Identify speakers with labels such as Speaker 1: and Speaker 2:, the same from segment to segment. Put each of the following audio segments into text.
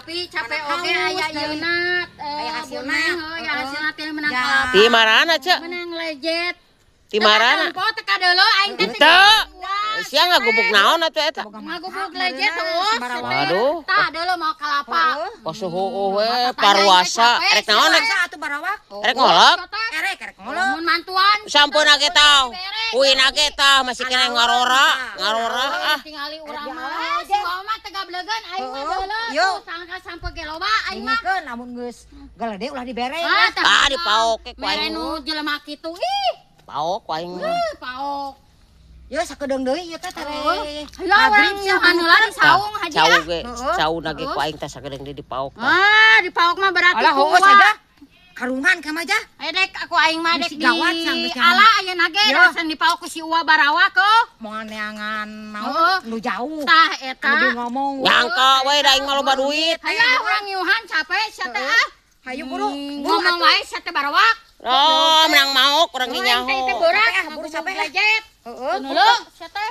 Speaker 1: Tapi capek oge aya ieuna
Speaker 2: Aya hasilna.
Speaker 1: Aya hasilna teh menang kalapa.
Speaker 3: Ti marana, Cek?
Speaker 1: Menang lejet.
Speaker 3: Ti marana?
Speaker 1: Tempo teka deuleu aing teh.
Speaker 3: Henteu. Sia ngagubuk naon atuh eta?
Speaker 1: Ngagubuk lejet heuh.
Speaker 3: Waduh.
Speaker 1: Tah deuleu mau kalapa.
Speaker 3: Kos heueuh we parwasa. Rek naon rek?
Speaker 2: Atuh barawak.
Speaker 3: Rek ngolok?
Speaker 2: Erek erek ngolok.
Speaker 1: Mun mantuan.
Speaker 3: Sampun ge tah. Uina ge tah masih keneh ngarora, ngarora ah.
Speaker 1: Tingali urang mah. Si mah teu gablegeun aing mah deuleu. Sangka sampe ge loba aing mah.
Speaker 2: Ningikeun lamun geus galede ulah dibere.
Speaker 3: Ah dipaok ku aing.
Speaker 1: Mere nu jelema kitu ih.
Speaker 3: Paok ku aing mah.
Speaker 1: Paok.
Speaker 2: Ya sakedeung deui ieu teh tare.
Speaker 1: Heula urang nyuhan heula di saung haji.
Speaker 3: Cau ge, cauna ge ku aing teh sakedeung deui dipaok.
Speaker 1: Ah, dipaok mah berarti
Speaker 2: Alah heueuh saja. Karungan ka mah jah.
Speaker 1: Aya dek aku aing mah dek di
Speaker 2: ala
Speaker 1: ayeuna ge rasan dipaok ku si Uwa Barawak oh.
Speaker 2: Moal neangan naon nu jauh.
Speaker 1: Tah eta.
Speaker 2: Kudu ngomong.
Speaker 3: Nyangka we da aing mah loba duit.
Speaker 1: Hayu urang nyuhan capek sia teh ah.
Speaker 2: Hayu buru.
Speaker 1: Ngomong wae sia teh Barawak.
Speaker 3: Oh, menang maok urang ge nyaho.
Speaker 1: Teh beurang buru capek lejet.
Speaker 2: Heeh,
Speaker 1: sia teh.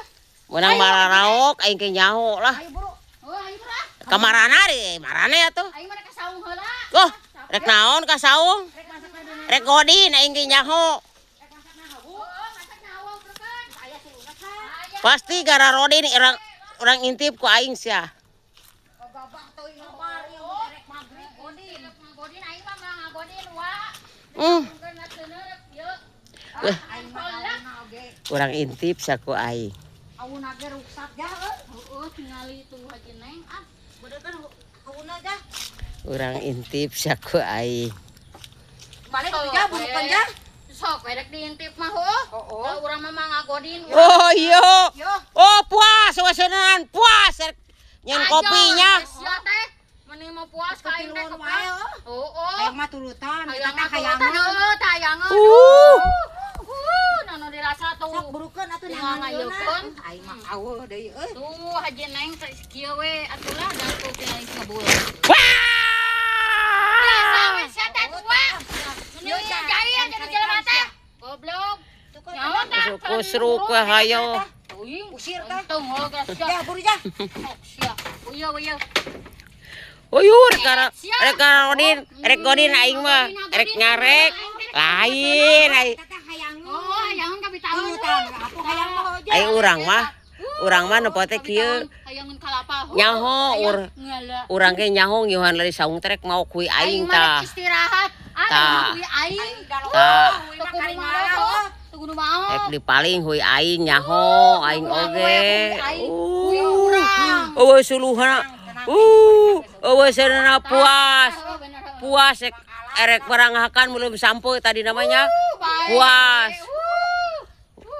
Speaker 3: Menang mararaok aing ge nyaho lah.
Speaker 2: Hayu buru.
Speaker 1: Oh, hayu buru.
Speaker 3: Ka marana deui, marana atuh.
Speaker 1: Aing mah ka saung heula.
Speaker 3: Oh, rek naon ka saung? Rek godin aing ge nyaho. Pasti gara rodin urang intip ku aing sia. Urang intip saku aing.
Speaker 2: Auna ge ruksak jah heuh.
Speaker 1: Heueuh tingali tuh Haji Neng ah.
Speaker 2: Bedekeun auna jah.
Speaker 3: Urang intip saku aing.
Speaker 2: Balik atuh jah burukeun jah.
Speaker 1: Sok we rek diintip mah heuh. Da urang mah ngagodin.
Speaker 3: Oh iya. Oh puas wasenan puas rek nyen kopinya.
Speaker 1: Sia teh meni mau puas ka aing teh
Speaker 2: wae
Speaker 1: heuh.
Speaker 2: Hayang mah turutan eta teh hayangeun.
Speaker 1: Heueuh teh hayangeun. Nanu dirasa tuh.
Speaker 2: Sok burukeun atuh
Speaker 1: ngayekeun.
Speaker 2: Aing mah aweuh deui euy.
Speaker 1: Tuh Haji Neng teh kieu we atulah da tuh tinggal ngebul.
Speaker 3: Wah!
Speaker 1: Biasa we sia teh tua. Meni jahil jadi jelema teh. Goblok. Nyawa teh.
Speaker 3: Kusruk we hayo.
Speaker 2: Usir teh.
Speaker 1: Untung heuh geus sia.
Speaker 2: Jah buru jah.
Speaker 1: Sok sia. Uyeuh uyeuh.
Speaker 3: Uyuh rek rodin, rek godin aing mah, rek ngarek lain aing.
Speaker 1: Oh, hayangeun kabitaun.
Speaker 3: Aing urang mah nempo teh kieu.
Speaker 1: Hayangeun kalapa.
Speaker 3: Nyaho urang ge nyaho ngiuhan dari saung teh rek mau kui aing tah.
Speaker 1: Istirahat. Ah, kui aing.
Speaker 3: Tah.
Speaker 1: Teu kudu maok.
Speaker 3: Rek dipaling hui aing nyaho aing oge. Eueuh suluhna. Eueuh seunana puas. Puas erek baranghakan belum sampai tadi namanya. Puas.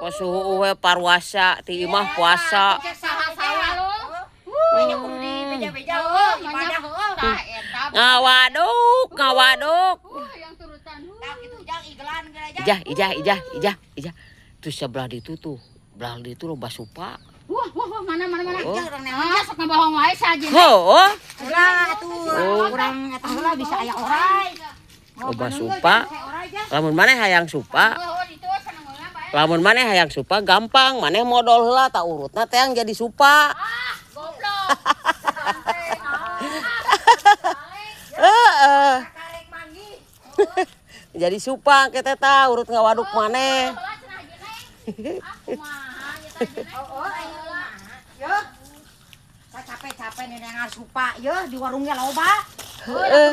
Speaker 3: Kos suhu we parwasa ti imah puasa. Ngawaduk, ngawaduk. Ijah, ijah, ijah, ijah, ijah. Tuh sebelah ditu tuh, belah ditu loba supa.
Speaker 1: Wah, wah, wah, mana, mana, mana. Ah, sok ngabohong wae saja.
Speaker 3: Heuh.
Speaker 2: Ulah atuh, urang eta heula bisa aya orai.
Speaker 3: Loba supa. Lamun maneh hayang supa. Lamun maneh hayang supa gampang, maneh modol heula tak urutna teh yang jadi supa.
Speaker 1: Ah, goblok.
Speaker 3: Heeh. Jadi supa kita teh urut ngawaduk maneh.
Speaker 2: Yo. Saya capek-capek neneangan supa yo di warungnya loba.
Speaker 3: Heeh.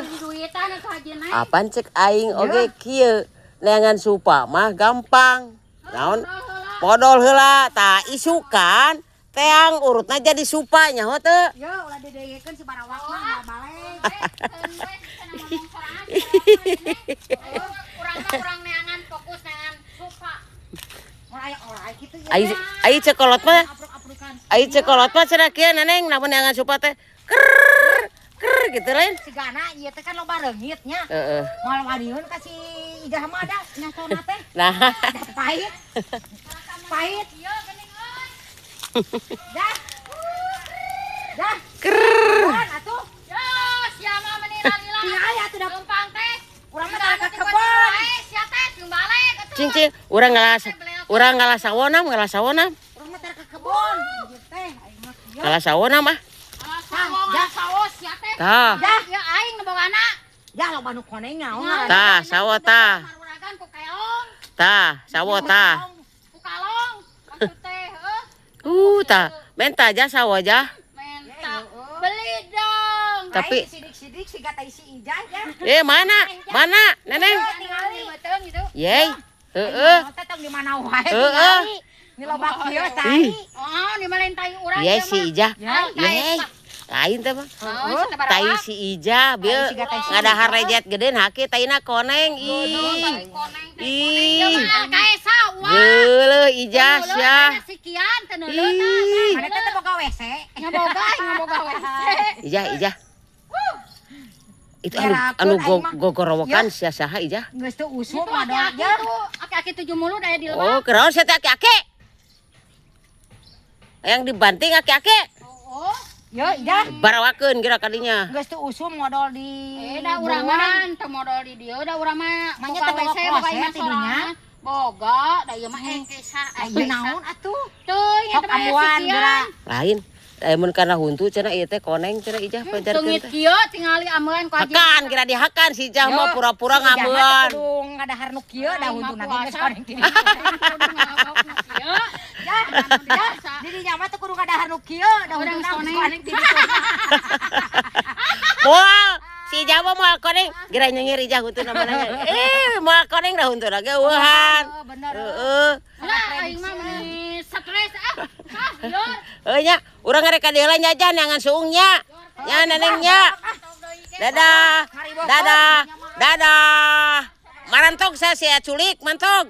Speaker 3: Apaan cek aing oge kieu neangan supa mah gampang. Naon modol heula tah isukan teang urutna jadi supa nyaho teu.
Speaker 2: Yo ulah didegekeun si Barawak mah balik.
Speaker 1: Urang neangan fokus neangan supa.
Speaker 3: Ai ai cekolot mah. Ai cekolot mah cenah kieu neneng namun neangan supa teh ker ker gitu lain.
Speaker 2: Sigana ieu teh kan loba reungit nya.
Speaker 3: Heeh.
Speaker 2: Moal waniun ka si Ijah mah da nyatona teh.
Speaker 3: Nah,
Speaker 2: pahit. Pahit.
Speaker 1: Ieu geuning euy.
Speaker 2: Dah. Dah.
Speaker 3: Ker.
Speaker 2: Atuh.
Speaker 1: Yo, sia mah meni lila.
Speaker 2: Tinggal atuh da
Speaker 1: leumpang teh.
Speaker 2: Urang mah tara ka kebon.
Speaker 1: Sia teh jeung balik atuh.
Speaker 3: Cing cing, urang ngalas sawona, ngalas sawona.
Speaker 2: Urang mah tara ka kebon. Ieu teh aing mah kieu.
Speaker 3: Ngalas sawona mah.
Speaker 1: Ngalas sawo, ngalas sawo. Sia teh.
Speaker 3: Tah.
Speaker 1: Ya aing nu boga anak.
Speaker 2: Ya loba nu koneng nyaho.
Speaker 3: Tah, sawo tah.
Speaker 1: Maruragan ku keong,
Speaker 3: Tah, sawo tah.
Speaker 1: ku kalong. Maksud teh, heuh.
Speaker 3: Tah, menta aja sawo aja.
Speaker 1: Menta. Beli dong.
Speaker 3: Tapi-
Speaker 2: sidik-sidik siga tai si Ijah ya.
Speaker 3: Eh, mana? Mana, Neneng?
Speaker 1: Tingali beuteung gitu.
Speaker 3: Yey. Heeh.
Speaker 2: Teh tong di mana wae
Speaker 3: Heeh.
Speaker 2: tingali. Ni loba kieu tai.
Speaker 3: Ih,
Speaker 1: Oh, di mana tai urang
Speaker 3: ye
Speaker 1: ieu
Speaker 3: si
Speaker 1: mah.
Speaker 3: Ijah.
Speaker 1: Ya.
Speaker 3: Ye. Lain teh mah.
Speaker 1: Oh,
Speaker 3: Tai si Ijah bieu ngadahar lejet gede hake taina koneng ih. Ih.
Speaker 1: Kaesa wah.
Speaker 3: Geuleuh Ijah sia.
Speaker 1: Sikian teu neuleuh
Speaker 3: Ih.
Speaker 2: Mana teh boga WC.
Speaker 1: Nya boga, nya boga WC.
Speaker 3: Ijah, Ijah. Itu anu anu gogorowokan sia saha Ijah?
Speaker 2: Geus teu usum
Speaker 1: Itu
Speaker 2: modal
Speaker 1: aki-aki
Speaker 2: ya.
Speaker 1: tuh, aki-aki tujuh mulut aya di
Speaker 3: Oh,
Speaker 1: lebak.
Speaker 3: keraon sia teh aki-aki. Yang dibanting aki-aki.
Speaker 1: Oh,
Speaker 2: Yo Ijah.
Speaker 3: Barawakeun geura kadinya.
Speaker 2: Geus teu usum modal di
Speaker 1: eh da urang mah teu modal di dieu, da urang mah
Speaker 2: Manya
Speaker 1: boga
Speaker 2: teh bawa
Speaker 1: WC, boga
Speaker 2: kloset
Speaker 1: imah
Speaker 2: ti dunya.
Speaker 1: sorangan. Boga, da ieu mah engkesa.
Speaker 2: Ayo naon atuh?
Speaker 1: Teuing
Speaker 2: Sok
Speaker 1: eta mah
Speaker 2: ambuan geura.
Speaker 3: Lain. Mun kana huntu cenah ieu teh koneng cenah Ijah pajarkeun
Speaker 1: Sengit
Speaker 3: teh.
Speaker 1: kieu tingali ameuan ku haji.
Speaker 3: Hakan kira dihakan si Ijah mah pura-pura
Speaker 2: Si Ijah mah teu
Speaker 3: ngameun.
Speaker 2: kudu ngadahar nu kieu da huntuna ge geus koneng ti.
Speaker 1: Kieu.
Speaker 2: Ya, ya, di dinya mah teu kudu ngadahar nu kieu da
Speaker 1: Urang
Speaker 2: huntuna geus
Speaker 1: koneng.
Speaker 2: koneng ti ditu.
Speaker 3: Moal si Ijah mah moal koneng geura nyengir Ijah huntuna mana. Eh moal koneng da huntuna ge eueuhan.
Speaker 2: Heeh, bener.
Speaker 3: Heeh.
Speaker 1: Lah aing mah meuni stres ah. Ah, lieur.
Speaker 3: Heuh nya, urang ngarek ka dieu heula nya Jan neangan suungnya. Nya nenengnya. Dadah. Dadah. Dadah. Marantog saya sia culik mantog.